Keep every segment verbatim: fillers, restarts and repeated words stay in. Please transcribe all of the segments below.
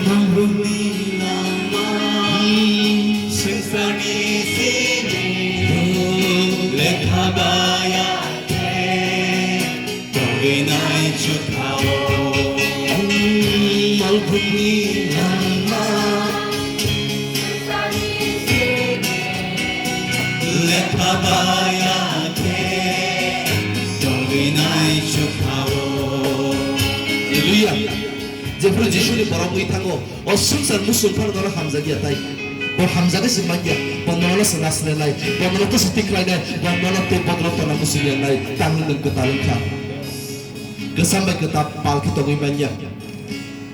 Buini langma, swngcharni simi, lekha baya khe, tongwi nai chuthao. Malbukni langma, lekha baya khe, tongwi nai chuthao. Hallelujah. Jephru Jisuni borok wi thango, o swngchar muchung phano nono hamjakya tai. Bo hamjagwi se manya, bo nono se naslenai, bo nono se tikrainai, bo nono tei bo nono tona muchungya nai, tamni nwng kwtal wngkha. Kwcham bai kwtal pal khe tongwi manya.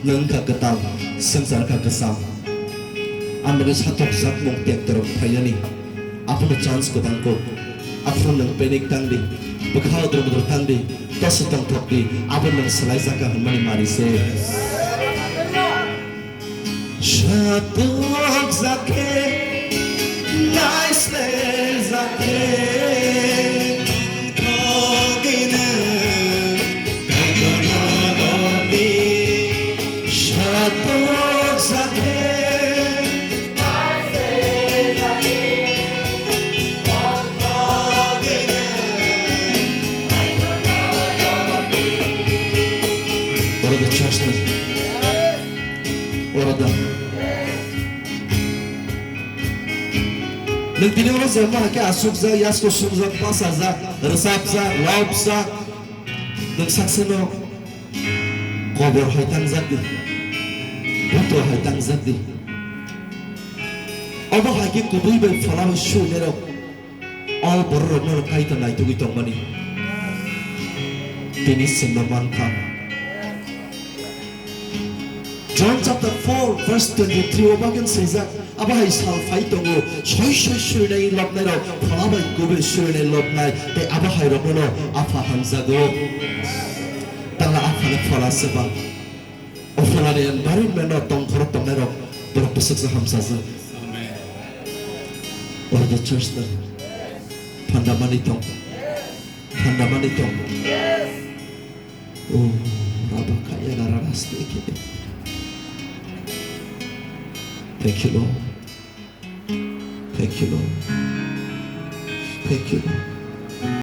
Nwng wngkha kwtal, swngchar wngkha kwcham. Ang bagwi satok sakmung tektorok phainani. Aphano chance kwbang kuk. Aphano nwng panic tang di. Bwkha odro odro tang di. Toso tongthok di. Abo nwng swlai jaka hwnmani mari se. Satok jake, naislai jake, thogino, kaikono lobi, satok jake. Oro the church ni. Oro the. Nwng tini oro jemma hakhe asukjak, yasko sumjak, pasajak, rwchapjak, lobjak, nwng saksano kobor hai tangjak di, buto hai tangjak di. Obo hai khe kubui bai phola bai suinairok, o bororokno Kaitor naitugwi tongmani tini chwngno mankha. John chapter four verse twenty-three o bagwi swijak, abo hai sal phai tongo, soi soi suinai lobnairok phola bai kubui suinai lobnai, tei abo hai rokno Apha hamjago. Tala Aphano phola se ba. O pholani environment o tongkhoro tongnairok borok bwswksa hamsajak. Amen. Oro the church no thanda manwi tong. Thanda manwi tong. Oh, rabakaya rarabasti khe. Thank you, Lord. Thank you, Lord. Thank you, Lord.